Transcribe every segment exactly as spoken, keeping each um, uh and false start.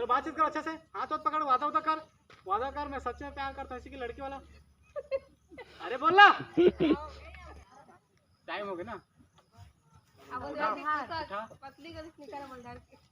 बातचीत कर अच्छे से, हाथ वाथ पकड़, वादा वादा कर, वादा कर, मैं सच में प्यार करता हूँ इसी की लड़की वाला। अरे बोल ना। टाइम हो गया ना। अब उठा, उठा। पतली गली निकाल बोल डाल के।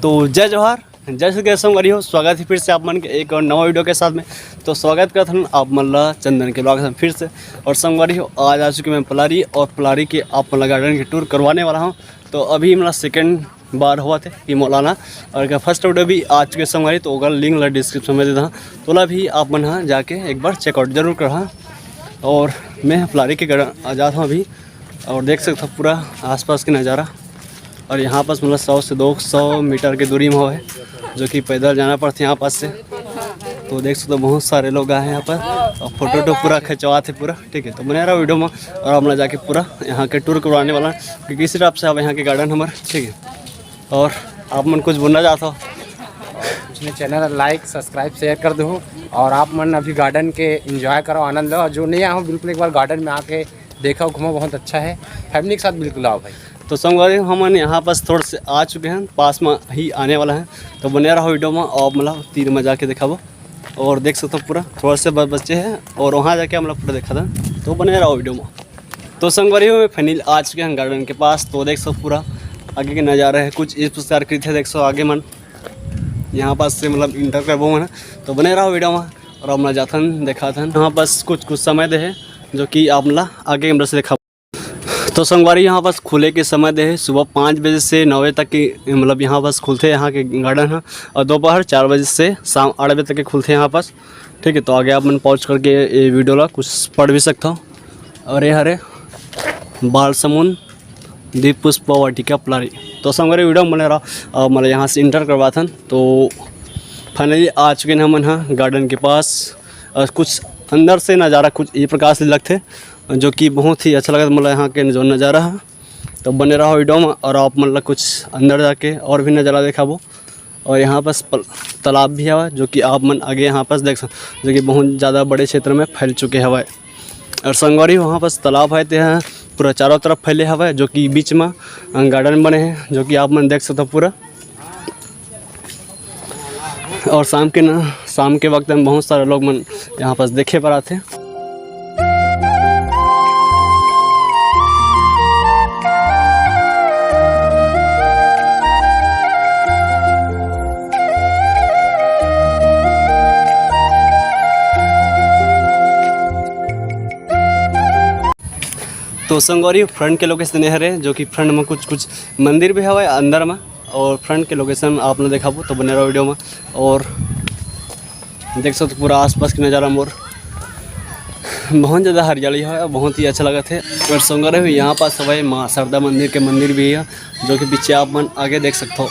तो जय जोहार, जय श्री कृष्ण संगवारी हो। स्वागत है फिर से आप मन के एक और नवा वीडियो के साथ में। तो स्वागत करत हन आप मन ला चंदन के ब्लॉग में फिर से। और संगवारी हो, आज आ चुके मैं पलारी, और पलारी के आप मन ला गार्डन के टूर करवाने वाला हूँ। तो अभी मोला सेकंड बार होवत हे कि मोला आना, और एकर फर्स्ट वीडियो भी आ चुके संगवारी, तो ओकर लिंक ला डिस्क्रिप्शन में दे देहा, तोला भी आप मन हा जाके एक बार चेकआउट जरूर करहा। और मैं पलारी के गार्डन आ जात हूँ अभी, और देख सकत हो पूरा आसपास के नज़ारा। और यहाँ पास मतलब सौ से दो सौ मीटर के दूरी में हवे, जो कि पैदल जाना पड़थे यहाँ पास से। तो देख सकत हो बहुत सारे लोग आए हैं यहाँ पर, और फोटो वोटो पूरा खिंचवात हे पूरा, ठीक है। तो बने रहा वीडियो में, और आप मन ला जाके पूरा यहाँ के टूर करवाने वाला हूँ कि किस हिसाब से अब यहाँ के गार्डन हमर, ठीक है। और आप मन कुछ बोलना चाहत हो? अपने चैनल लाइक, सब्सक्राइब, शेयर कर दो, और आप मन अभी गार्डन के एंजॉय करो, आनंद लो। और जो नहीं आए हो, बिल्कुल एक बार गार्डन में आके देखो, घूमो, बहुत अच्छा है। फैमिली के साथ बिल्कुल आओ भाई। तो संगवारी, हमन यहाँ पास थोड़ा से आ चुके हैं, पास में ही आने वाला है, तो बने रहो वीडियो में, और आप मन ला तीर में जाके दिखाबो। और देख सकत हो पूरा थोड़ा से ब-, बचे हैं, और वहाँ जाके हम लोग पूरा देखा था, तो बने रहो वीडियो में। तो संगवारी हो, मैं फाइनल आ चुके हैं गार्डन के पास। तो देख सकत हो पूरा आगे के नज़ारा है कुछ इस प्रकार के थे, देख सकत हो आगे मन यहाँ पास से मतलब इंटर करबो मन। तो बने रहो वीडियो में, और हम ला जाथन देखाथन। यहाँ पास कुछ कुछ समय दे है, जो कि आप मन ला आगे कैमरा से देखा। तो संगवारी, यहाँ पास खुले के समय दे है सुबह पाँच बजे से नौ बजे तक की, मतलब यहाँ पास खुलथे यहाँ के गार्डन है, और दोपहर चार बजे से शाम आठ बजे तक के खुलथे यहाँ पास, ठीक है। तो आगे आप मन पहुँच करके ये वीडियो ला कुछ पढ़ भी सकत हो। और ये हरे बालसमुंद द्वीप पुष्प वाटिका पलारी। तो संगवारी, वीडियो में बने रहो, अ, मतलब यहाँ से इंटर करवाथन। तो फाइनली आ चुके हैं हमन ह गार्डन के पास, और कुछ अंदर से नज़ारा कुछ ये प्रकार से लगथे, जो कि बहुत ही अच्छा लगत मतलब यहाँ के जो नज़ारा है। तो बने रहो वीडियो में, और आप मन ला कुछ अंदर जाके और भी नज़ारा दिखाबो। और यहाँ पास पल-, तालाब भी हवय, जो कि आप मन आगे यहाँ पास देख सक-, जो कि बहुत ज़्यादा बड़े क्षेत्र में फैल चुके हवय। और संगवारी, वहाँ पास तालाब है, ते ह पूरा चारों तरफ फैले हवय, जो कि बीच में गार्डन बने हैं, जो कि आप मन देख सकते हो पूरा। और शाम के ना, शाम के वक्त में बहुत सारे लोग मन यहाँ पास देखे बर आथे। तो संगवारी, फ्रंट के लोकेशन ये हरे, जो कि फ्रंट में कुछ कुछ मंदिर भी हवय अंदर में, और फ्रंट के लोकेशन आप लोग देखाबो, तो बने रहो वीडियो में। और देख सकते हो पूरा आसपास के नज़ारा मोर, बहुत ज़्यादा हरियाली है, बहुत ही अच्छा लगत है। और संगवारी हो, यहाँ पास हवय माँ शारदा मंदिर के मंदिर भी है, जो कि पीछे आप मन आगे देख सकते हो।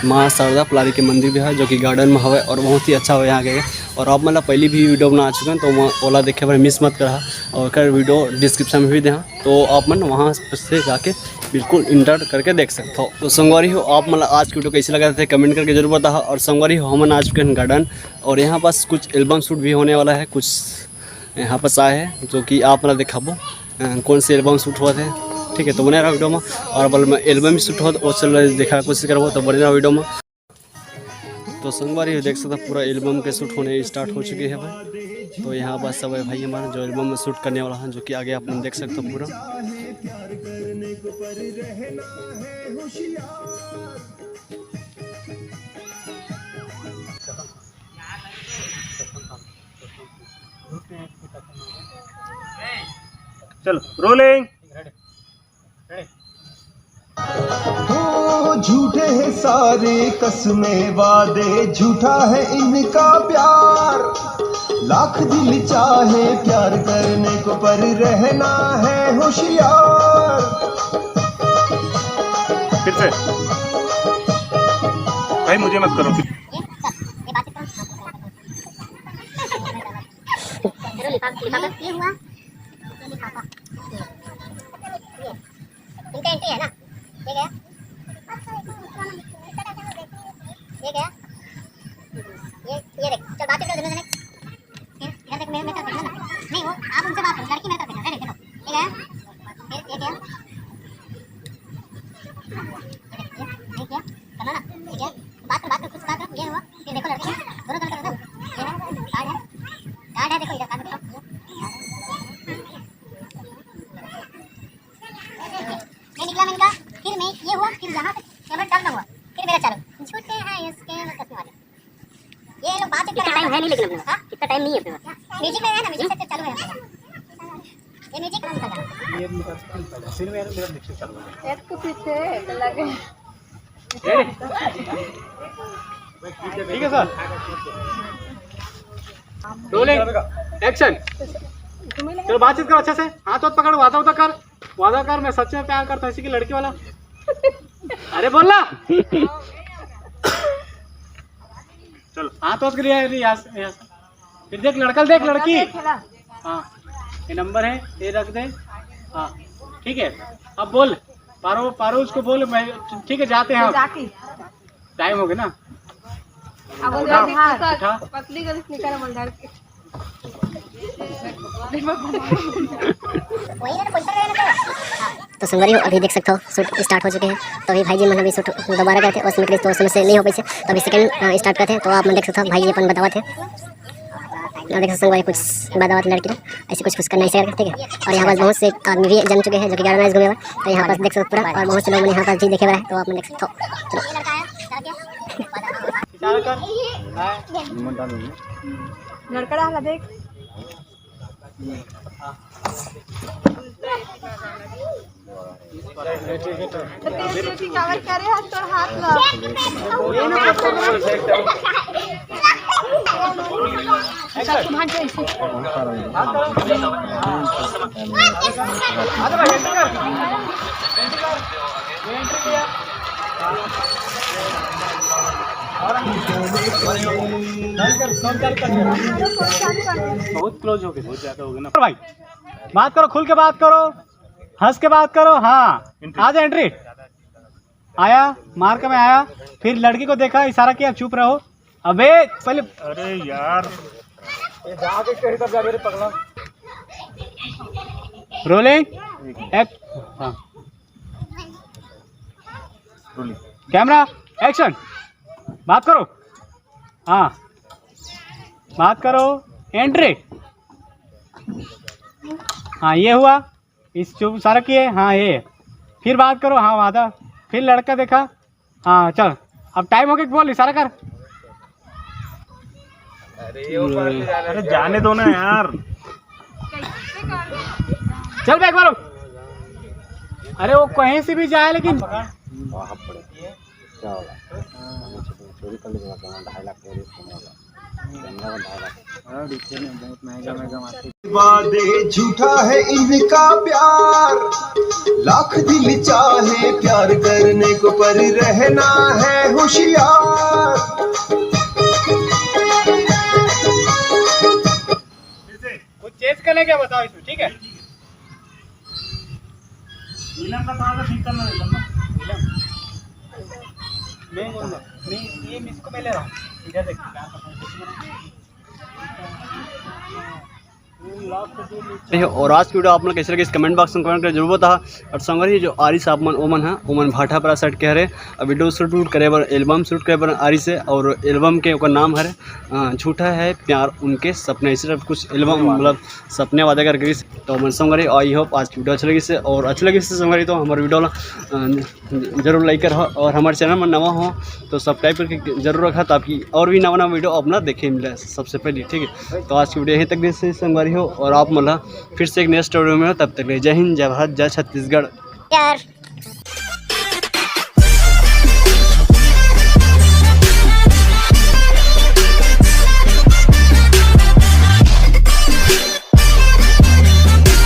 माँ शारदा पलारी के मंदिर भी है, जो कि गार्डन में हवय और बहुत ही अच्छा हवय यहाँ के। और आप मन ला पहली भी वीडियो बना चुके हैं, तो वो ओला देखे बर मिस मत करा, और कर वीडियो डिस्क्रिप्शन में भी देहा, तो आप मन वहाँ से जाके बिल्कुल इंटर करके देख सकते हो। तो संगवारी हो, आप मन ला आज की वीडियो कैसे लगा थे कमेंट करके जरूर बताहा। और संगवारी हो, हमन आ चुके हैं गार्डन, और यहाँ पास कुछ एल्बम शूट भी होने वाला है, कुछ यहाँ पास आए हैं, जो कि आप मन ला दिखाबो, अ, कौन से एल्बम शूट होवत हे, ठीक है। तो बने रहो वीडियो में, और बगल में एल्बम भी शूट होत, वो सब दिखाए कोशिश करबो, तो बने रहो वीडियो में। तो संगवारी हो, देख सकते हो पूरा एल्बम के शूट होने स्टार्ट हो चुके हैं भाई। तो यहाँ पास सब है भाई हमारा, जो एल्बम में शूट करने वाला है, जो कि आगे आप लोग देख सकते हो पूरा। चलो, रोलिंग। हो झूठे हैं सारे कस्में वादे, झूठा है इनका प्यार। लाख दिल चाहे प्यार करने को, पर रहना है होशियार। फिर से भाई, मुझे मत करो। ये हुआ। ये है ना, ये गया, ये गया, ये, ये देख, चल बात कर दोनों जने। फिर इधर देख, मेरे, मेरे तरफ देखना ना। नहीं, वो आप उनसे बात करो, लड़की मेरे तरफ देखना। ये देख, देखो, ये गया, फिर ये गया, ये देख, ये, ये गया, करना ना, ठीक है? बात कर, बात कर, कुछ बात कर, ये हुआ, फिर देखो लड़की, दोनों तरफ देखो, ये है, कार्ड है, कार्ड है, देखो इधर, कार्ड देखो, ये। ये निकला मैं इनका, फिर मैं ये हुआ, फिर यहाँ पे कैमरा टर्न हुआ, फिर मेरा चालू। झूठे हैं इसके चश्मे वाले। ये लोग बात कितना करते हैं। टाइम है नहीं लेकिन अपने पास। हाँ? कितना टाइम नहीं है अपने पास। म्यूजिक में है ना, म्यूजिक से चालू है हमारा। ये म्यूजिक बंद कर दो। ये मेरा, फिर मेरा, मेरा म्यूजिक चालू है। एक तो पीछे लगे। ठीक है सर, रोलिंग, एक्शन। चलो बातचीत करो अच्छे से, हाथ वाथ पकड़, वादा उदा कर, वादा कर, मैं सच में प्यार करता हूँ इसी की लड़की वाला। अरे बोल ना। चलो हाथ वाथ कर, यहाँ, यहाँ, यहाँ। फिर देख लड़का, देख लड़की। हाँ, ये नंबर है, ये रख दे। हाँ, ठीक है, अब बोल पारो, पारो उसको बोल, मैं, ठीक है, जाते हैं हम। टाइम हो गया ना। अब उठा, उठा। पतली गली निकल मंडल के। तो संगवारी हो, अभी देख सकते हो शूट स्टार्ट हो चुके हैं। तो अभी भाई जी मन अभी शूट दोबारा करते, उस निकले तो उसमें से नहीं हो पाई, तो अभी सेकंड स्टार्ट करते हैं। तो आप मन देख सकते हो भाई जी अपन बतावत है। आप देख सकते हो संगवारी कुछ बात बात लड़की ने ऐसे कुछ कुछ करना ऐसे करके, ठीक है। और यहाँ पास बहुत से आदमी भी जम चुके हैं जो कि ग्यारह मैच घूमे हुए। तो यहाँ पास देख सकते हो पूरा, और बहुत से लोग यहाँ पास जी देखे हुए हैं, तो आप मन देख सकते हो। चलो। इशारा कर। हाँ। लड़का डाला देख। तो तेरे से भी कवर करे हस तोर हाथ ला। बहुत क्लोज हो गए, बहुत ज्यादा हो गए ना भाई। बात करो, खुल के बात करो, हंस के बात करो। हाँ, आ जा, एंट्री। आया, मार्क में आया, फिर लड़की को देखा, इशारा किया, चुप रहो। अबे पहले, अरे यार, ये जाके कहीं तब जा मेरे पगला। रोलिंग, एक, हाँ। रोलिंग। Camera, action. बात करो। हाँ, बात करो। एंट्री। हाँ, ये हुआ। इस चुप सारा किए। हाँ, ये। फिर बात करो। हाँ, वादा। फिर लड़का देखा। हाँ, चल। अब टाइम हो गया, बोल, इशारा कर। अरे जाने दो ना यार। चल बे एक बार। अरे वो कहीं से भी जाए लेकिन। क्या होगा? चोरी कर लेगा, ढाई लाख का रिस्क होने वाला। गंदा का ढाई लाख। हाँ, दिखे नहीं, बहुत महंगा महंगा मार्केट। वादे झूठा है इनका प्यार, लाख दिल चाहे प्यार करने को, पर रहना है होशियार। कुछ चेंज करने क्या बताओ इसमें, ठीक है? नीलम का थोड़ा सा ठीक करना है, नीलम। मैं बोलूँगा, मैं ये मिस को मैं ले रहा हूँ। इधर देख। और आज की वीडियो आप लोग कैसे लगे, इस कमेंट बॉक्स में कमेंट करके जरूर बताओ। और संगवारी हो, जो आरिस आप मन, ओमन है, ओमन भाटापारा साइड के हरे। अब वीडियो शूट वूट करे बर, एल्बम शूट करे बर आरिस है, और एल्बम के ओकर नाम हरे, अ, झूठा है प्यार उनके सपने। इस तरह कुछ एल्बम, मतलब सपने वादा करके। तो मन संगवारी, आई होप आज की वीडियो अच्छा लगी से, और अच्छा लगी से संगवारी तो हमारे वीडियो ला, अ, जरूर लाइक कर, और हमारे चैनल में नवा हो तो सब्सक्राइब करके जरूर रखा, ताकि और भी नवा नवा वीडियो अपना देखे मिले सबसे पहले, ठीक है। तो आज की वीडियो यहीं तक, देश से संगवारी हो, और आप मन ला फिर से एक नेक्स्ट वीडियो में, तब तक के लिए जय हिंद, जय भारत, जय छत्तीसगढ़। यार।